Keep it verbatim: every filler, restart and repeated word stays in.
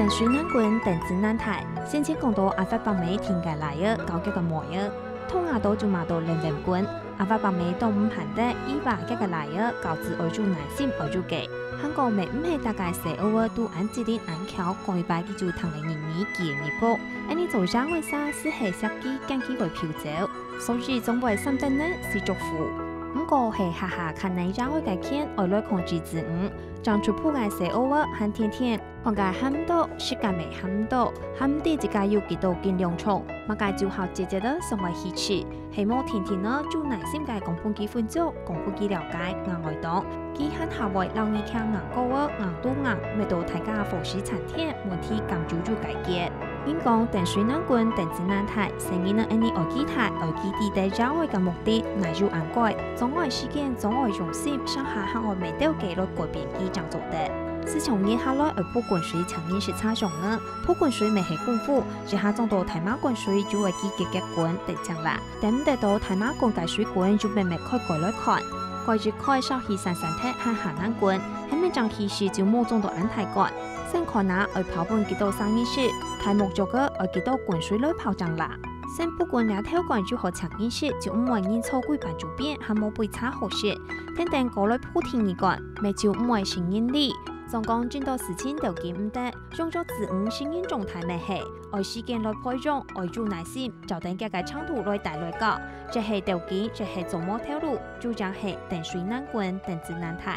等水難滾，等子難大。先前講到阿發伯姆聽个倈仔教佢个妹仔，頭那到就罵到零零滾。阿發伯姆當毋盼得，佢話佢个倈仔教子愛有耐心愛有計。還講乜毋係逐个細孲仔都恁機靈恁巧，過一擺佢就聽了日語記了日報。恁呢做爺哀儕斯係惜佢，驚佢會飄走，所以總會閃等等施祝福。毋過係下下看等爺哀个權，愛來控制子女，正出譜个細孲仔還天天 看該喊毋到，食該乜喊毋到，還毋知自家有幾多斤量重，麼个就好節節仔送來去試，係無天天仔就耐心个講分佢分足，講分佢了解，硬愛當。佢還下會摎你聽硬故仔、硬肚硬，搣到大家伙食餐廳，問題敢就有解決。人講等水難滾，等子難大，細人仔恁呢愛記大，愛記得爺哀个目的，哪有恁怪，總愛時間，總愛用心，上下還愛搣兜計來改變佢正做得。 自從日下來愛抔滾水請人食茶上呢，抔滾水乜係功夫，一下裝到大馬滾水就會記結結滾等正啦。等毋得到大馬滾个水滾就搣搣開蓋來看，蓋一開燒去散散忒還下難滾，係乜正起勢就無裝到恁大罐。先看啊，愛泡分幾多儕人食，大目睭个愛幾多滾水來泡正啦。先抔滾這頭罐就好請人食，就毋會人坐歸半晝邊，還無杯茶好食。等等過來抔第二罐，乜就毋會成人禮。 總講盡多事情都禁毋得，用著子女成人狀態乜係，愛時間來培養，愛有耐心，照等佢个程度來帶來教，這係鬥緊，這係做無頭路，就正係等水難滾，等子難大。